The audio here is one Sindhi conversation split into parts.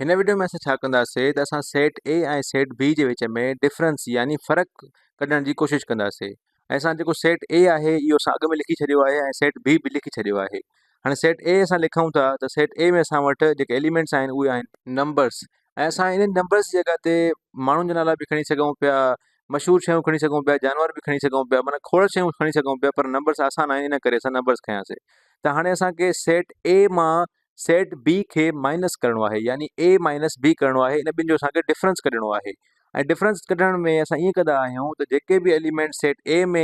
هن وڊيو ۾ اسان ڇا ڪنداسي ته اسان سيٽ اي ۽ سيٽ بي جي وچ ۾ ڊفرنس يعني فرق ڪڍڻ جي ڪوشش ڪنداسي ۽ اسان جيڪو سيٽ اي آهي اهو اسان اڳ ۾ لکي ڇڏيو آهي ۽ سيٽ بي به لکي ڇڏيو آهي. هاڻي سيٽ اي اسان لکون ٿا ته سيٽ اي ۾ اسان وٽ جيڪي ايليمينٽس آهن اهي آهن نمبرس ۽ اسان انهن نمبرس جي جڳهه تي ماڻهن جا نالا به کڻي سگهون پيا، مشهور شيون کڻي سگهون پيا، جانور به کڻي سگهون پيا، معنيٰ کوڙ شيون کڻي سگهون پيا پر نمبرس آسان آهن ان ڪري اسان نمبرس کنياسي ته هاڻي اسان کي سيٽ اي مان سيٽ بي کي مائنس ڪرڻو آهي يعني اي مائنس بي ڪرڻو آهي ان ٻن جو اسان کي ڊفرنس ڪڍڻو آهي ۽ ڊفرنس ڪڍڻ ۾ اسان ائين ڪندا آهيون ته جيڪي به ايليمينٽ سيٽ اي ۾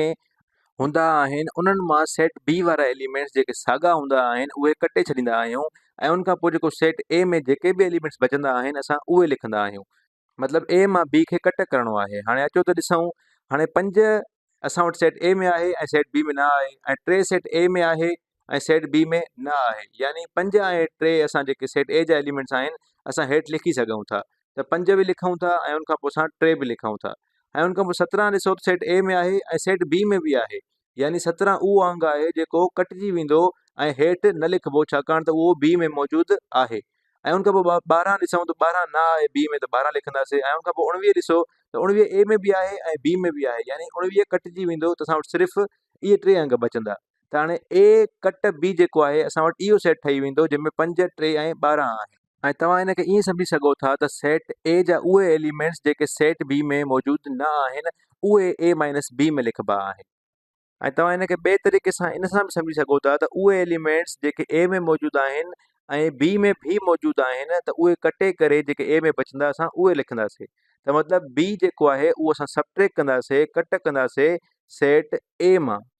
هوندا آهن انهن مان سيٽ بي وارا ايليمينٽس جيڪي ساڳا هوندا آهن اهي ڪٽي ڇڏيندا آهيون ۽ ان کان پوء جيڪو سيٽ اي ۾ جيڪي به ايليمينٽس بچندا آهن اسان اهي لکندا آهيون مطلب اي مان بي کي ڪٽ ڪرڻو آهي هاڻي اچو ته ڏسون هاڻي پنج اسان وٽ سيٽ اي ۾ آهي ۽ سيٽ بي ۾ نه آهي ۽ ٽي سيٽ اي ۾ آهي ۽ سيٽ بي ۾ نه آهي يعني پنج ۽ ٽي اسان جيڪي سيٽ اي جا ايليمينٽس آهن اسان هيٺ لکي سگهون ٿا ته پنج به لکون ٿا ۽ ان کان پوء اسان ٽي به لکون ٿا ۽ ان کان پوء 17 ڏسو ته سيٽ اي ۾ آهي ۽ سيٽ بي ۾ به آهي يعني 17 اهو انگ آهي جيڪو ڪٽجي ويندو ۽ هيٺ نه لکبو ڇاڪاڻ ته اهو بي ۾ موجود آهي ۽ ان کان پوء 12 ڏسون ته 12 نه آهي بي ۾ ته 12 لکنداسين ۽ ان کان پوء 19 ڏسو ته 19 اي ۾ به آهي ۽ بي ۾ به آهي يعني 19 ڪٽجي ويندو ته اسان وٽ صرف اهي ٽي انگ بچندا ته هاڻي اي ڪٽ بي جيڪو آهي اسان وٽ اهو سيٽ ٺهي ويندو جنهن ۾ 5 3 ۽ 12 آهن. ۽ توهان ان کي ائين سمجهي سگهو ٿا ته سيٽ اي جا اهي ايليمينٽس جيڪي سيٽ بي ۾ موجود نه آهن اهي اي مائنس بي ۾ لکبا آهن. ۽ توهان ان کي ٻئي طريقي سان ان سان به سمجهي سگهو ٿا ته اهي ايليمينٽس جيڪي اي ۾ موجود آهن ۽ بي ۾ به موجود آهن ته اهي ڪٽي ڪري جيڪي اي ۾ بچندا اسان اهي لکنداسي ته مطلب بي جيڪو آهي اهو اسان سبٽريڪٽ ڪنداسي ڪٽ ڪنداسي سيٽ اي مان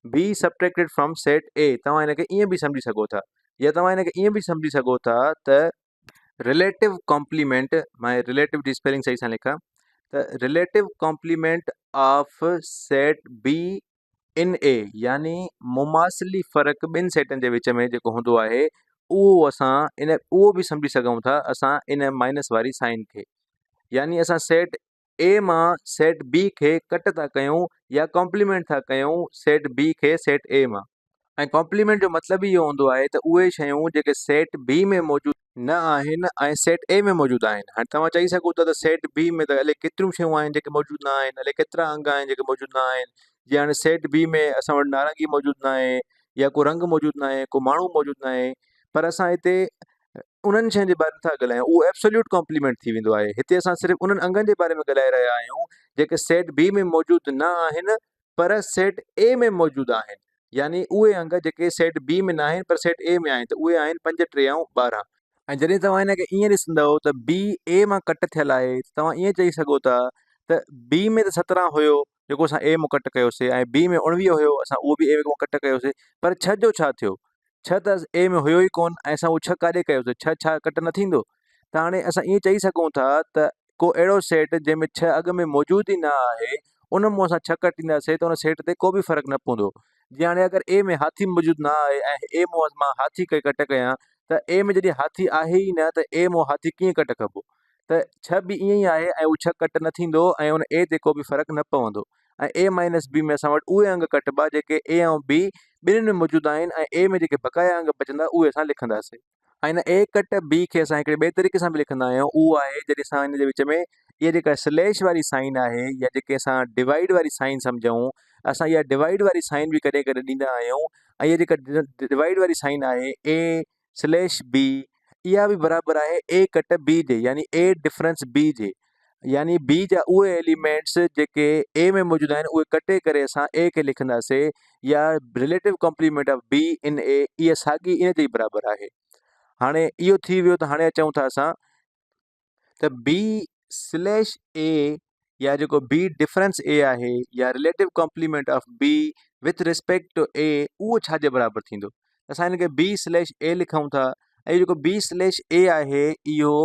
B subtracted from set A توهان ان کي ائين به سمجهي سگهو ٿا يا توهان ان کي ائين به سمجهي سگهو ٿا ته رليٽو ڪامپليمينٽ مان رليٽو جي اسپيلنگ صحيح سان لکان ته relative complement of set B in A يعني مماثلي فرق ٻن سيٽن جي وچ ۾ جيڪو هوندو آهي اهو اسان ان اهو به سمجهي سگهون ٿا اسان ان مائنس واري سائن کي يعني اسان سيٽ اي مان سيٽ بي کي ڪٽ ٿا ڪيون يا ڪامپليمينٽ ٿا ڪيون سيٽ بي کي سيٽ اي مان. ۽ ڪامپليمينٽ جو مطلب ئي اهو هوندو آهي ته اهي شيون جيڪي سيٽ بي ۾ موجود نه آهن ۽ سيٽ اي ۾ موجود آهن. هاڻي توهان چئي سگهو ٿا ته سيٽ بي ۾ ته الائي ڪيتريون شيون آهن جيڪي موجود نه آهن، الائي ڪيترا انگ آهن جيڪي موجود نه آهن. جيئن هاڻي سيٽ بي ۾ اسان وٽ نارنگي موجود نه آهي يا ڪو رنگ موجود نه آهي، ڪو ماڻهو موجود نه آهي پر اسان هتي انهن شين جي باري ۾ نٿا ڳالهايون اهو ايبسوليوٽ ڪامپليمينٽ ٿي ويندو آهي. هتي اسان صرف انهن انگن جي باري ۾ ڳالهائي رهيا آهيون جيڪي سيٽ بي ۾ موجود نه آهن پر سيٽ اي ۾ موجود آهن يعني اهي انگ جيڪي سيٽ بي ۾ ناهن پر سيٽ اي ۾ آهن ته اهي آهن 5 3 ۽ 12. ۽ جڏهن توهان هن کي ائين ڏسندؤ ته بي اي مان ڪٽ ٿيل آهي ته توهان ائين چئي سگهو ٿا ته بي ۾ ته 17 هيو جيڪو اسان اي مان ڪٽ ڪيوسي ۽ بي ۾ 19 هيو اسان اهو به اي مان ڪٽ ڪيوسي پر 6 جو ڇا ٿيو؟ 6 ته اي ۾ هيو ئي ڪونه ۽ اسان اهو 6 ڪاڏي ڪيوسي؟ 6 ڇا ڪٽ نه ٿيندو؟ ته هاڻي اسان ائين چئي سگهون ٿا ته ڪو اهڙو سيٽ جنهن ۾ ڇهه اڳ ۾ موجود ئي نه آهي ان مون اسان ڇهه ڪٽينداسين ته ان سيٽ تي ڪو به فرق نه پوندو جيئن هاڻي اگر اي ۾ هاٿي موجود نه آهي ۽ اي مون مان هاٿي کي ڪٽ ڪيان ته اي ۾ جڏهن هاٿي آهي ئي نه ته اي مون هاٿي ڪيئن ڪٽ ڪبو ته ڇهه به ائين ئي آهي ۽ اهو ڇهه ڪٽ نه ٿيندو ۽ ان اي تي ڪو به فرق نه پوندو ۽ اي مائنس بي ۾ اسان وٽ اهي انگ ڪٽبا جيڪي اي ۽ بي ٻنهين ۾ موجود آهن ۽ اي ۾ جيڪي بقايا انگ بچندا اهي اسان لکنداسين. ۽ ان اي ڪٽ بي کي اسان هڪڙي ٻئي طريقي سان به لکندا آهيون اهو آهي جڏهن اسان ان جي وچ ۾ اها جيڪا سليش واري سائن آهي يا جيڪي اسان ڊوائيڊ واري سائن سمجهون اسان اها ڊوائيڊ واري سائن به ڪڏهن ڪڏهن ڏيندا آهيون ۽ اها جيڪا ڊوائيڊ واري سائن آهي اي سليش بي اها به برابر آهي اي ڪٽ بي جي يعني اي ڊفرنس بي جي يعني بي جا اهي ايليمينٽس جيڪي اي ۾ موجود آهن اهي ڪٽي ڪري اسان اي کي لکنداسي يا relative complement of B in A اها ساڳي ان جي برابر آهي. هاڻي اهو ٿي ويو ته هاڻي اچون ٿا اسان ته بي سليش اي يا جيڪو بي ڊفرنس اي آهي يا relative complement of B with respect to A اهو ڇا جي برابر ٿيندو؟ اسان هن کي بي سليش اي لکون ٿا ۽ جيڪو بي سليش اي آهي اهو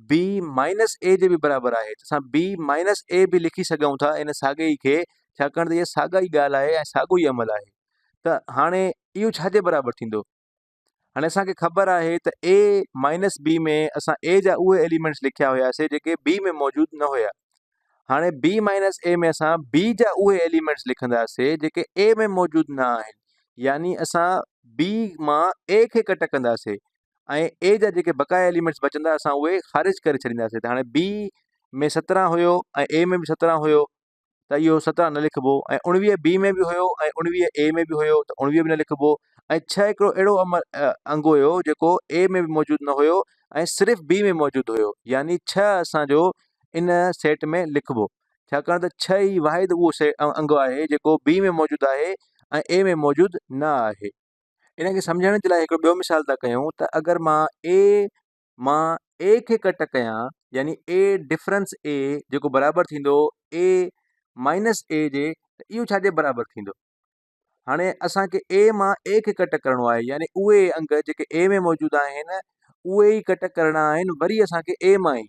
بي مائنس اي جي به برابر آهي ته اسان بي مائنس اي به لکي سگهون ٿا ان ساڳي ئي کي ڇاڪاڻ ته اها ساڳا ئي ڳالهه آهي ۽ ساڳو ئي عمل آهي ته هاڻي اهو ڇا جي برابر ٿيندو؟ هاڻي اسان کي خبر آهي ته اي مائنس بي ۾ اسان اي جا اهي ايليمينٽس لکيا هياسي جيڪي بي ۾ موجود نه هيا هاڻي بي مائنس اي ۾ اسان بي جا اهي ايليمينٽس لکنداسي جيڪي اي ۾ موجود نه آهن يعني اسان بي مان اي کي ڪٽ ڪنداسي. ۽ اي جا جيڪي بقايا ايليمينٽس بچندا اسان اهي خارج ڪري ڇڏينداسين ته هاڻي بي ۾ 17 هيو ۽ اي ۾ به 17 هيو ته اهو 17 نه لکبو ۽ 19 بي ۾ به هيو ۽ 19 اي ۾ به هيو ته 19 به نه لکبو ۽ 6 هڪڙو اهڙو انگ هيو جيڪو اي ۾ به موجود نه هيو ۽ صرف بي ۾ موجود هيو يعني 6 اسان جو ان سيٽ ۾ لکبو ڇاڪاڻ ته 6 ئي واحد اهو انگ آهي جيڪو بي ۾ موجود آهي ۽ اي ۾ موجود نه آهي. ان کي سمجهڻ جي لاء هڪڙو ٻيو مثال ٿا ڪيون ته اگر مان اي مان اي کي ڪٽ ڪيان يعني اي ڊفرنس اي جيڪو برابر ٿيندو اي مائنس اي جي ته اهو ڇا جي برابر ٿيندو؟ هاڻي اسان کي اي مان اي کي ڪٽ ڪرڻو آهي يعني اهي انگ جيڪي اي ۾ موجود آهن اهي ئي ڪٽ ڪرڻا آهن وري اسان کي اي مان ئي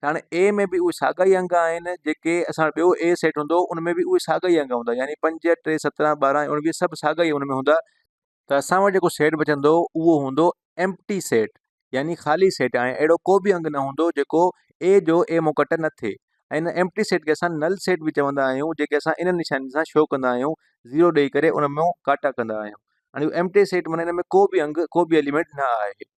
هاڻي اي ۾ به اهي ساڳا ئي انگ آهن جيڪي اسان وٽ ٻيو اي سيٽ هوندو ان ۾ به اهي ساڳا ئي انگ هوندا يعني 5 3 17 12 19 سڀ ساڳا ئي ان ۾ هوندا ته اسان وٽ جيڪو سيٽ بچندو اهو هوندو ايمپٽي سيٽ يعني خالي سيٽ ۽ اهڙو ڪو به انگ نه هوندو جيڪو اي جو اي مون ڪٽ نه ٿئي ۽ ان ايمپٽي سيٽ کي اسان نل سيٽ به چوندا آهيون جيڪي اسان انهن نشانين سان شو ڪندا آهيون زيرو ڏئي ڪري ان مان ڪاٽا ڪندا آهيون هاڻي اهو ايمپٽي سيٽ معنيٰ ان ۾ ڪو به انگ ڪو به ايليمينٽ نه آهي.